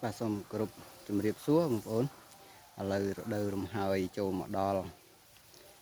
បាទសូមគោរពជំរាបសួរបងប្អូនឥឡូវរដូវរំហើយចូលមកដល់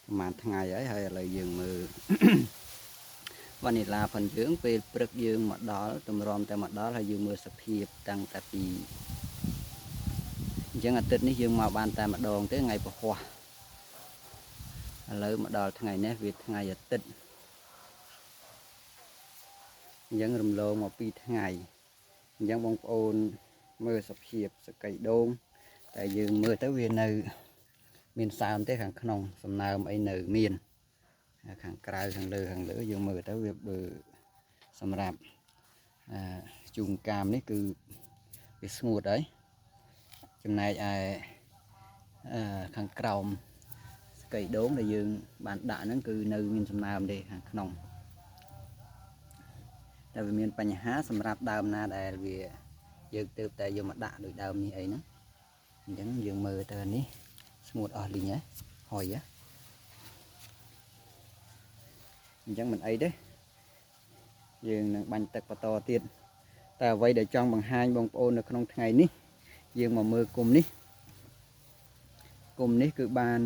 ប្រហែលថ្ងៃហើយហើយឥឡូវយើងមើល វ៉ានីឡាផងយើងពេលព្រឹកយើងមកដល់តម្រាំតែមកដល់ហើយយើងមើលសភាពតាំងតែពីអញ្ចឹងអាទិត្យនេះយើងមកបានតែម្ដងទេថ្ងៃពហុឥឡូវមកដល់ថ្ងៃនេះវាថ្ងៃអាទិត្យអញ្ចឹងរំលងមក2ថ្ងៃអញ្ចឹងបងប្អូនមើលសភាពសកីដូងតែយើងមើលទៅវានៅមានសើមទេខាងក្នុងសំណើមអីនៅមានខាងក្រៅខាងលើយើងមើលទៅវាបើសម្រាប់ជូងកាមនេះគឺវាស្ងួតហើយចំណែកឯខាងក្រោមសកីដូងដែលយើងបានដាក់ហ្នឹងគឺនៅមានសំណើមទេខាងក្នុងតែវាមានបញ្ហាសម្រាប់ដើមណាដែលវាយើងទើបតែយកមកដាក់ដោយដើមនេះអីហ្នឹងអញ្ចឹងយើងមើលទៅនេះស្ងួតអស់លីងហើយហុយអញ្ចឹងមិនអីទេយើងនឹងបាញ់ទឹកបន្តទៀតតែអ្វីដែលចង់បង្ហាញបងប្អូននៅក្នុងថ្ងៃនេះយើងមកមើលគុំនេះគុំនេះគឺបាន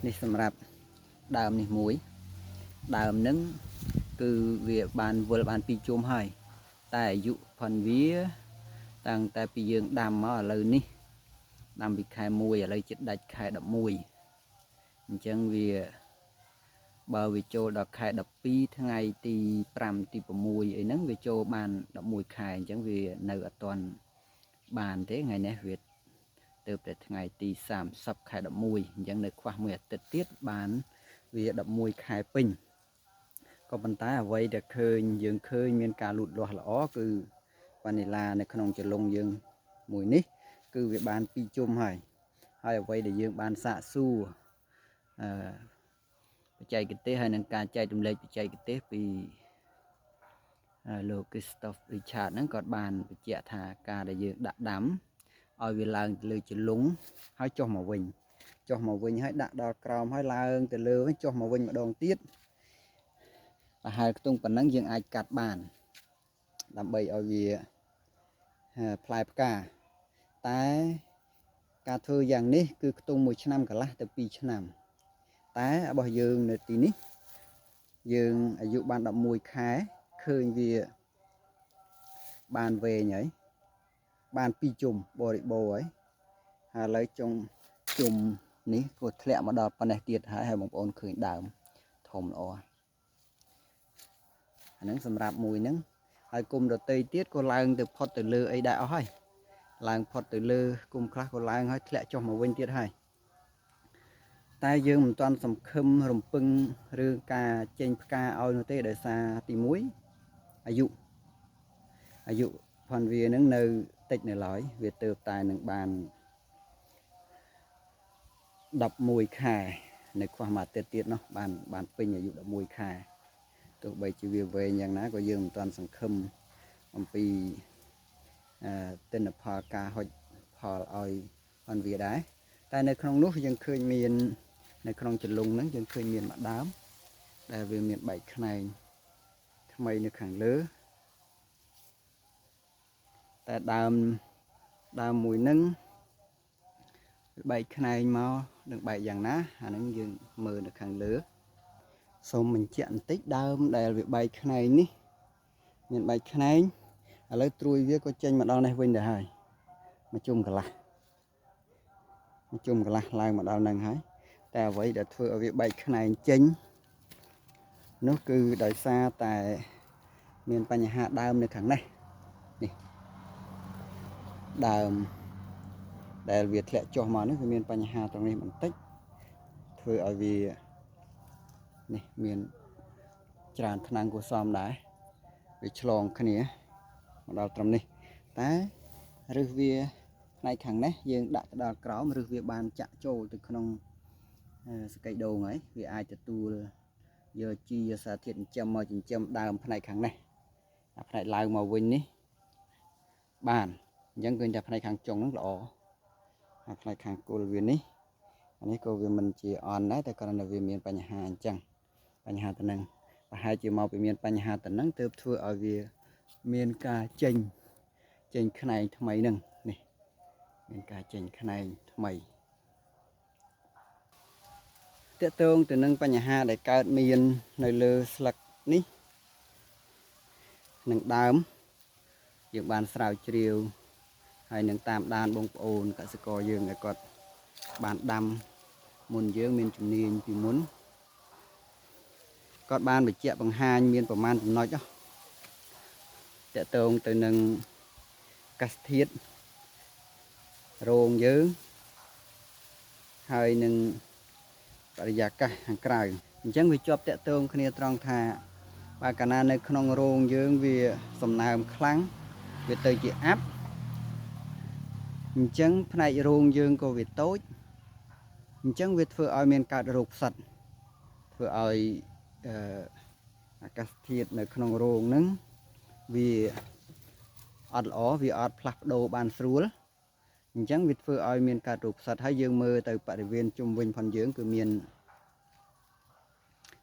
នេះសម្រាប់ដើមនេះមួយដើមនឹងគឺវាបានវិលបាន2ជុំហើយតែអាយុផនវាតាំងតែពីយើងដាំមកឥឡូវនេះដាំពីខែ1ឥឡូវជិតដាច់ខែ11អញ្ចឹងវាបើវាចូលដល់ខែ12ថ្ងៃទី5ទី6អីហ្នឹងវាចូលបាន11ខែអញ្ចឹងវានៅអត់ទាន់បានទេថ្ងៃនេះវាទៅតែថ្ងៃទី30ខែ11អញ្ចឹងនៅខ្វះមួយអាទិត្យទៀតបានវា11ខែពេញក៏ប៉ុន្តែអ្វីដែលឃើញយើងឃើញមានការលូតលាស់ល្អគឺវ៉ានីឡានៅក្នុងចលងយើងមួយនេះគឺវាបាន2ជុំហើយហើយអ្វីដែលយើងបានសាកសួរបច្ចេកទេសហើយនឹងការចែករំលែកបច្ចេកទេសពីលោក Christoph Richard ហ្នឹងគាត់បានបញ្ជាក់ថាការដែលយើងដាក់ដាំឲ្យវាឡើងទៅលើចលងហើយចុះមកវិញហើយដាក់ដល់ក្រោមហើយឡើងទៅលើវិញចុះមកវិញម្ដងទៀតប្រហែលខ្ទង់ប៉ុណ្ណឹងយើងអាចកាត់បានដើម្បីឲ្យវាផ្លែផ្កាតែការធ្វើយ៉ាងនេះគឺខ្ទង់1ឆ្នាំកន្លះទៅ2ឆ្នាំតែរបស់យើងនៅទីនេះយើងអាយុបាន11ខែឃើញវាបានវែងហើយបាន2ជុំបរិបូរហើយហើយឥឡូវចុងជុំនេះក៏ធ្លាក់មកដល់ប៉ុណ្ណេះទៀតហើយហើយបងប្អូនឃើញដើមធំល្អអាហ្នឹងសម្រាប់មួយហ្នឹងហើយគុំដតីទៀតក៏ឡើងទៅផុតទៅលើអីដែរអស់ហើយឡើងផុតទៅលើគុំខ្លះក៏ឡើងហើយធ្លាក់ចុះមកវិញទៀតហើយតែយើងមិនទាន់សង្ឃឹមរំពឹងរឿងការចេញផ្កាឲ្យនោះទេដោយសារទី1អាយុផនវានឹងនៅតិចនៅឡើយវាទៅតែនឹងបាន11ខែនៅខ្វះមួយអាទិត្យទៀតនោះបានពេញអាយុ11ខែទោះបីជាវាវែងយ៉ាងណាក៏យើងមិនទាន់សង្ឃឹមអំពីទិន្នផលការហុចផលឲ្យផនវាដែរតែនៅក្នុងនោះយើងឃើញមាននៅក្នុងចលងហ្នឹងយើងឃើញមានមួយដើមដែលវាមានបែកខ្នែងថ្មីនៅខាងលើតែដើមមួយហ្នឹងបែកខ្នែងមកនឹងបែកយ៉ាងណាអាហ្នឹងយើងមើលនៅខាងលើសូមបញ្ជាក់បន្តិចដើមដែលវាបែកខ្នែងនេះមានបែកខ្នែងឥឡូវត្រួយវាក៏ចេញមកដល់នេះវិញដែរហើយមកជុំកន្លះឡើងមកដល់ហ្នឹងហើយតែអ្វីដែលធ្វើឲ្យវាបែកខ្នែងចេញនោះគឺដោយសារតែមានបញ្ហាដើមនៅខាងនេះនេះដើមដែលវាធ្លាក់ចុះមកនេះវាមានបញ្ហាត្រង់នេះបន្តិចធ្វើឲ្យវានេះមានច្រើនថ្នាំងគួរសមដែរវាឆ្លងគ្នាមកដល់ត្រឹមនេះតែឫសវាផ្នែកខាងនេះយើងដាក់ទៅដល់ក្រោមឫសវាបានចាក់ចូលទៅក្នុងសកីដូងហើយវាអាចទទួលយកជីយកសារធាតុចិញ្ចឹមមកចិញ្ចឹមដើមផ្នែកខាងនេះអាផ្នែកឡើងមកវិញនេះបានអញ្ចឹងឃើញថាផ្នែកខាងចុងហ្នឹងល្អអាផ្នែកខាងគល់វានេះអានេះក៏វាមិនជាអន់ដែរតែគ្រាន់តែវាមានបញ្ហាអញ្ចឹងបញ្ហាទៅនឹងប្រហែលជាមកពីមានបញ្ហាទៅនឹងទើបធ្វើឲ្យវាមានការចេញ ចេញខ្នែងថ្មីនឹងនេះមានការចេញខ្នែងថ្មីតកតងទៅនឹងបញ្ហាដែលកើតមាននៅលើស្លឹកនេះនឹងដើមយើងបានស្រាវជ្រាវហើយនឹងតាមដានបងប្អូនកសិករយើងដែលគាត់បានដាំមុនយើងមានជំនាញពីមុនគាត់បានបញ្ជាក់បង្ហាញមានប្រមាណចំណុចតកតងទៅនឹងអាកាសធាតុរោងយើងហើយនឹងបរិយាកាសខាងក្រៅអញ្ចឹងវាជាប់តកតងគ្នាត្រង់ថាបើកាលណានៅក្នុងរោងយើងវាសំណើមខ្លាំងវាទៅជាអាប់អញ្ចឹងផ្នែករោងយើងក៏វាតូចអញ្ចឹងវាធ្វើឲ្យមានកើតរោគផ្សិតធ្វើឲ្យអាកាសធាតុនៅក្នុងរោងហ្នឹងវាអត់ល្អវាអត់ផ្លាស់ប្ដូរបានស្រួលអញ្ចឹងវាធ្វើឲ្យមានកើតរោគផ្សិតហើយយើងមើលទៅបរិវេណជុំវិញផងយើងគឺមាន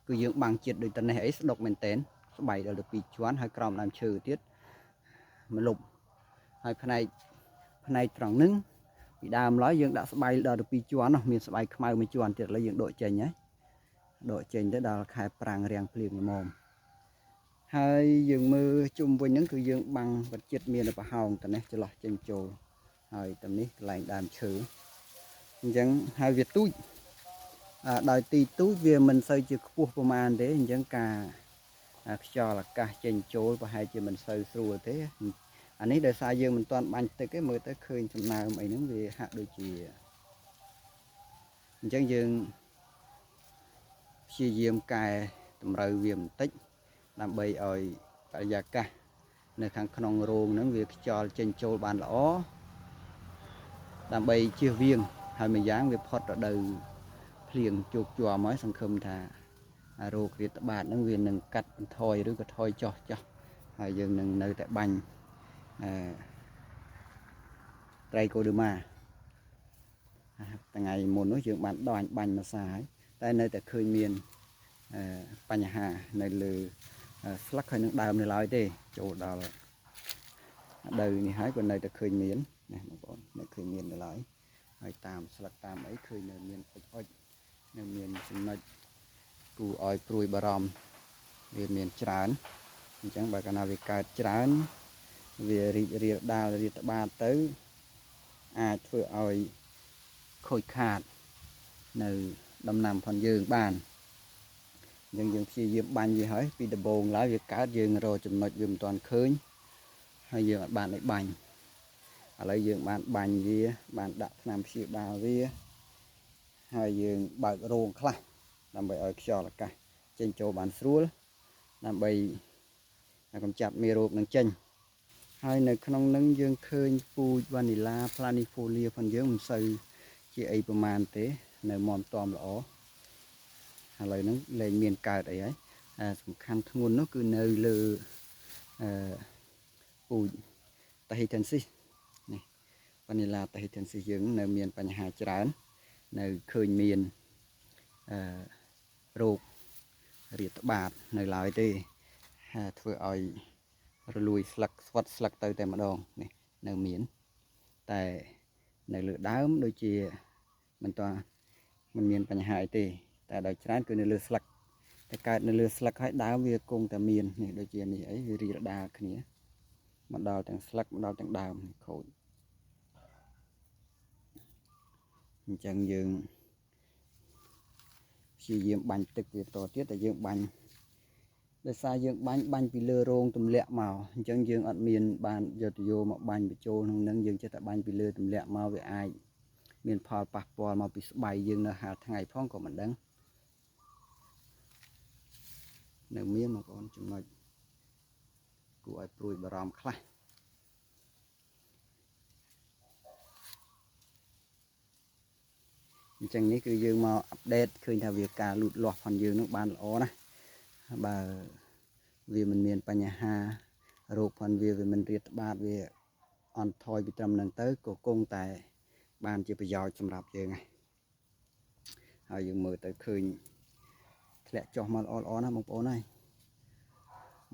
គឺយើងបាំងជាតិដូចតនេះអីស្ដុកមែនតែនស្បៃដល់ទៅ2ជាន់ហើយក្រោមដើមឈើទៀតមលុបហើយផ្នែកត្រង់ហ្នឹងពីដើមឡើយយើងដាក់ស្បៃដល់ទៅ2ជាន់នោះមានស្បៃខ្មៅមួយជាន់ទៀតឥឡូវយើងដកចេញហើយដកចេញទៅដល់ខែប្រាំងរាំងភ្លៀងល្មមហើយយើងមើលជុំវិញហ្នឹងគឺយើងបាំងវត្តជាតិមានប្រហោងតនេះចន្លោះចេញចូលហើយតំនេះកន្លែងដើមឈើអញ្ចឹងហើយវាទូចដោយទីទូចវាមិនសូវជាខ្ពស់ប្រមាណទេអញ្ចឹងការខ្យល់អាកាសចេញចូលប្រហែលជាមិនសូវស្រួលទេអានេះដោយសារយើងមិនទាន់បាញ់ទឹកទេមើលទៅឃើញសំណើមអីហ្នឹងវាហាក់ដូចជាអញ្ចឹងយើងព្យាយាមកែតម្រូវវាបន្តិចដើម្បីឲ្យបរិយាកាសនៅខាងក្នុងរោងហ្នឹងវាខ្យល់ចេញចូលបានល្អដើម្បីជៀសវាងហើយម្យ៉ាងវាផុតរដូវភ្លៀងជោគជាំហើយសង្ឃឹមថារោគរាតត្បាតហ្នឹងវានឹងកាត់បន្ថយឬក៏ថយចុះហើយយើងនឹងនៅតែបាញ់ត្រីកូឌឺម៉ាថ្ងៃមុននោះយើងបានដាញ់បាញ់ម្សាហើយតែនៅតែឃើញមានបញ្ហានៅលើស្លឹកហើយនឹងដើមនៅឡើយទេចូលដល់ដូវនេះហើយក៏នៅតែឃើញមានណាបងប្អូននៅឃើញមាននៅឡើយហើយតាមស្លឹកតាមអីឃើញនៅមានអុចនៅមានចំណុចគួរឲ្យព្រួយបារម្ភវាមានច្រើនអញ្ចឹងបើកាលណាវាកើតច្រើនវារីករាលដាលរាតត្បាតទៅអាចធ្វើឲ្យខូចខាតនៅដំណាំផងយើងបានអញ្ចឹងយើងព្យាយាមបាញ់វាហើយពីដំបូងឡើយវាកើតយើងរកចំណុចវាមិនទាន់ឃើញហើយយើងអត់បានឲ្យបាញ់ឥឡូវយើងបានបាញ់វាបានដាក់ថ្នាំព្យាបាលវាហើយយើងបើករោងខ្លះដើម្បីឲ្យខ្យល់អាកាសចេញចូលបានស្រួលដើម្បីកម្ចាត់មេរោគនឹងចេញហើយនៅក្នុងនឹងយើងឃើញពូជវ៉ានីឡាផ្លានីហ្វូលៀផងយើងមិនសូវជាអីប្រមាណទេនៅមាំទាំល្អឥឡូវហ្នឹងលែងមានកើតអីហើយសំខាន់ធ្ងន់នោះគឺនៅលើពូជ Tahitensis នេះវ៉ានីឡា Tahitensis យើងនៅមានបញ្ហាច្រើននៅឃើញមានរោគរាតត្បាតនៅឡើយទេធ្វើឲ្យរលួយស្លឹកស្វិតស្លឹកទៅតែម្ដងនេះនៅមានតែនៅលើដើមដូចជាមិនទាន់មិនមានបញ្ហាអីទេតែដោយច្រើនគឺនៅលើស្លឹកតែកើតនៅលើស្លឹកហើយដើមវាគង់តែមាននេះដូចជានេះអីវារីករាលដាលគ្នាមកដល់ទាំងស្លឹកមកដល់ទាំងដើមខូចអញ្ចឹងយើងព្យាយាមបាញ់ទឹកវាតទៀតតែយើងបាញ់ដោយសារយើងបាញ់ពីលើរោងទម្លាក់មកអញ្ចឹងយើងអត់មានបានយកទៅយកមកបាញ់បញ្ចូលក្នុងនឹងយើងចេះតែបាញ់ពីលើទម្លាក់មកវាអាចមានផលប៉ះពាល់មកពីស្បៃយើងនៅហាលថ្ងៃផងក៏មិនដឹងនៅមានបងប្អូនចំណុចគួរឲ្យព្រួយបារម្ភខ្លះអញ្ចឹងនេះគឺយើងមកអាប់ដេតឃើញថាវាការលូតលាស់ផងយើងនឹងបានល្អណាស់បើវាមិនមានបញ្ហារោគផងវាមិនរាតត្បាតវាអន់ថយពីត្រឹមហ្នឹងទៅក៏គង់តែបានជាប្រយោជន៍សម្រាប់យើងហើយហើយយើងមើលទៅឃើញធ្លាក់ចុះមកល្អៗណាស់បងប្អូនហើយ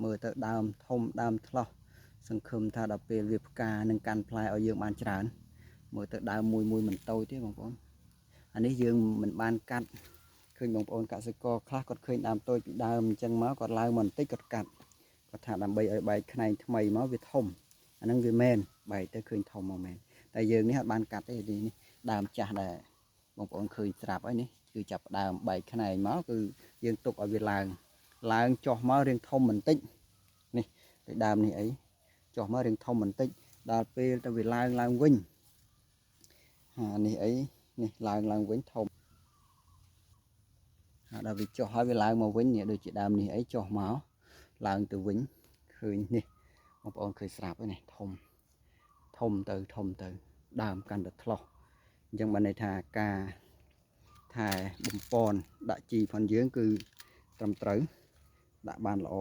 មើលទៅដើមធំដើមថ្លោះ សង្ឃឹមថាដល់ពេលវាផ្កានឹងកាន់ផ្លែឲ្យយើងបានច្រើនមើលទៅដើមមួយមួយមិនតូចទេបងប្អូនអានេះយើងមិនបានកាត់ឃើញបងប្អូនកសិករខ្លះគាត់ឃើញដើមតូចពីដើមអញ្ចឹងមកគាត់ឡើងមកបន្តិចគាត់កាត់គាត់ថាដើម្បីឲ្យបែកខ្នែងថ្មីមកវាធំអាហ្នឹងវាមែនបែកទៅឃើញធំមកមែនតែយើងនេះអត់បានកាត់ទេនេះដើមចាស់ដែរបងប្អូនឃើញស្រាប់ហើយនេះគឺចាប់ដើមបែកខ្នែងមកគឺយើងទុកឲ្យវាឡើងឡើងចុះមករៀងធំបន្តិចនេះដូចដើមនេះអីចុះមករៀងធំបន្តិចដល់ពេលទៅវាឡើងឡើងវិញអានេះអីនេះឡើងឡើងវិញធំដល់វាចុះហើយវាឡើងមកវិញនេះដូចជាដើមនេះអីចុះមកឡើងទៅវិញឃើញនេះបងប្អូនឃើញស្រាប់ហើយនេះធំធំទៅធំទៅដើមកាន់តែថ្លោះអញ្ចឹងបានន័យថាការថែបំពន់ដាក់ជីផងយើងគឺត្រឹមត្រូវដាក់បានល្អ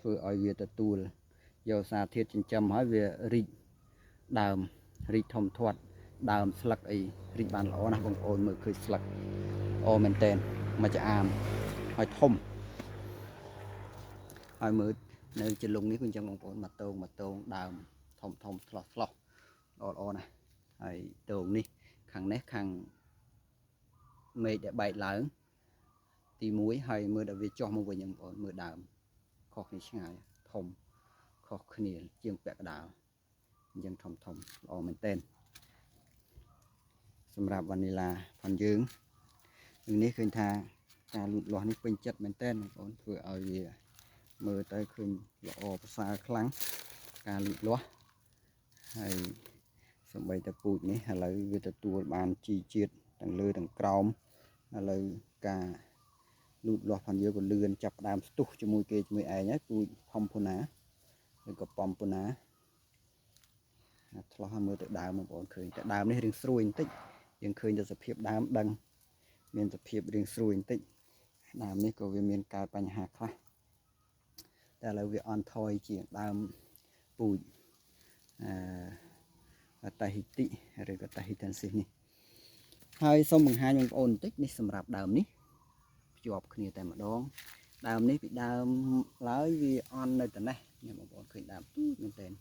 ធ្វើឲ្យវាទទួលយកសារធាតុចិញ្ចឹមហើយវារីកដើមរីកធំធាត់ដើមស្លឹកអីរីកបានល្អណាស់បងប្អូនមើលឃើញស្លឹកល្អមែនតែនមកចាអាមហើយធំហើយមើលនៅជលុងនេះគឺអញ្ចឹងបងប្អូនមកតងមកតងដើមធំធំឆ្លោះឆ្លោះល្អល្អណាស់ហើយតងនេះខាងនេះខាងមេឃដែលបែកឡើងទី1ហើយមើលដល់វាចុះមកវិញបងប្អូនមើលដើមខុសគ្នាឆ្ងាយធំខុសគ្នាជាងពាក់កណ្ដាលអញ្ចឹងធំធំល្អមែនទែនសម្រាប់វ៉ានីឡាផងយើងនេះឃើញថាការលូតលាស់នេះពេញចិត្តមែនទែនបងប្អូនធ្វើឲ្យវាមើលទៅឃើញល្អប្រសើរខ្លាំងការលូតលាស់ហើយសំបីតែពូជនេះឥឡូវវាទទួលបានជីជាតិទាំងលើទាំងក្រោមឥឡូវការលូតលាស់ផងយើងក៏លឿនចាប់ដើមស្ទុះជាមួយគេជាមួយឯងហើយពូជផំពូណាឬក៏បំពូណាឆ្លោះឲ្យមើលទៅដើមបងប្អូនឃើញតែដើមនេះរៀងស្រួយបន្តិចយើងឃើញតែសភាពដើមដឹងមានសភាពរៀងស្រួយបន្តិចដើមនេះក៏វាមានកើតបញ្ហាខ្លះតែឥឡូវវាអន់ថយជាងដើមពូជអឺតាហ៊ីតិឬក៏តាហ៊ីតាន់ស៊ីសនេះហើយសូមបង្ហាញបងប្អូនបន្តិចនេះសម្រាប់ដើមនេះភ្ជាប់គ្នាតែម្ដងដើមនេះពីដើមឡើយវាអន់នៅតែនេះនេះបងប្អូនឃើញដើមទូចមែនទែន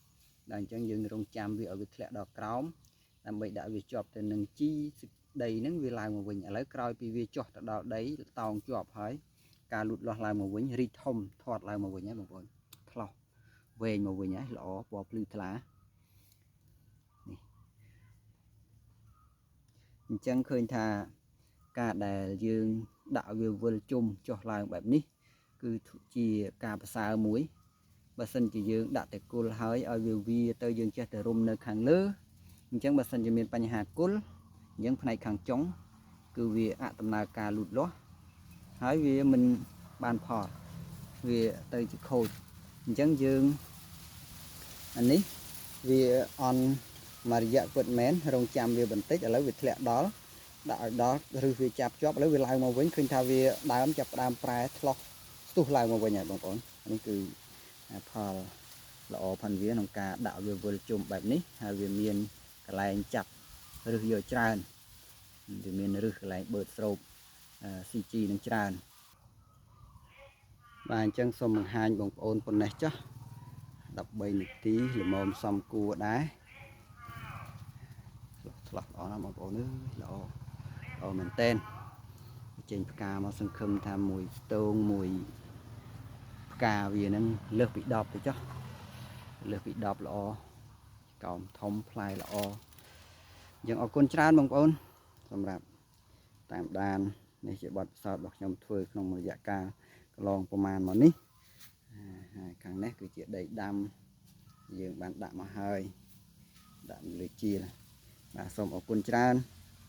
ដល់អញ្ចឹងយើងរងចាំវាឲ្យវាធ្លាក់ដល់ក្រោមដើម្បីដាក់វាជាប់ទៅនឹងជីដីហ្នឹងវាឡើងមកវិញឥឡូវក្រោយពីវាចុះទៅដល់ដីតោងជាប់ហើយការលូតលាស់ឡើងមកវិញរីកធំធាត់ឡើងមកវិញហើយបងប្អូនថ្លោះវែងមកវិញហើយល្អពណ៌ភ្លឺថ្លានេះអញ្ចឹងឃើញថាការដែលយើងដាក់វាវិលជុំចុះឡើងបែបនេះគឺជាការប្រសើរមួយបើសិនជាយើងដាក់តែគល់ហើយឲ្យវាវាទៅយើងចេះតែរុំនៅខាងលើអញ្ចឹងបើសិនជាមានបញ្ហាគល់អញ្ចឹងផ្នែកខាងចុងគឺវាអដំណើរការលូតលាស់ហើយវាមិនបានផលវាទៅជាខូចអញ្ចឹងយើងអានេះវាអន់មួយរយៈពិតមែនរងចាំវាបន្តិចឥឡូវវាធ្លាក់ដល់ដាក់ឲ្យដល់ឬវាចាប់ជាប់ឥឡូវវាឡើងមកវិញឃើញថាវាដើមចាប់ដើមប្រែថ្លោះស្ទុះឡើងមកវិញហើយបងប្អូននេះគឺផលល្អផាន់វាក្នុងការដាក់វាវិលជុំបែបនេះហើយវាមានកន្លែងចាប់រឹសយកច្រើនវាមានរឹសកន្លែងបឺតស្រូប CG នឹងច្រើនបាទអញ្ចឹងសូមបង្ហាញបងប្អូនប៉ុណ្ណេះចុះ13នាទីល្មមសំគួរដែរឆ្លោះល្អណាស់បងប្អូនអើយល្អល្អមែនតែនចេញផ្កាមកសង្ឃឹមថាមួយស្ទងមួយផ្កាវានឹងលើសពី10ទៅចុះលើសពី10ល្អកោមធំផ្លែល្អអញ្ចឹងអរគុណច្រើនបងប្អូនសម្រាប់តាមដាននេះជាបទពិសោធន៍របស់ខ្ញុំធ្វើក្នុងរយៈកាលកន្លងប្រមាណមកនេះហើយខាងនេះគឺជាដីដាំយើងបានដាក់មកហើយដាក់លើជាលបាទសូមអរគុណច្រើន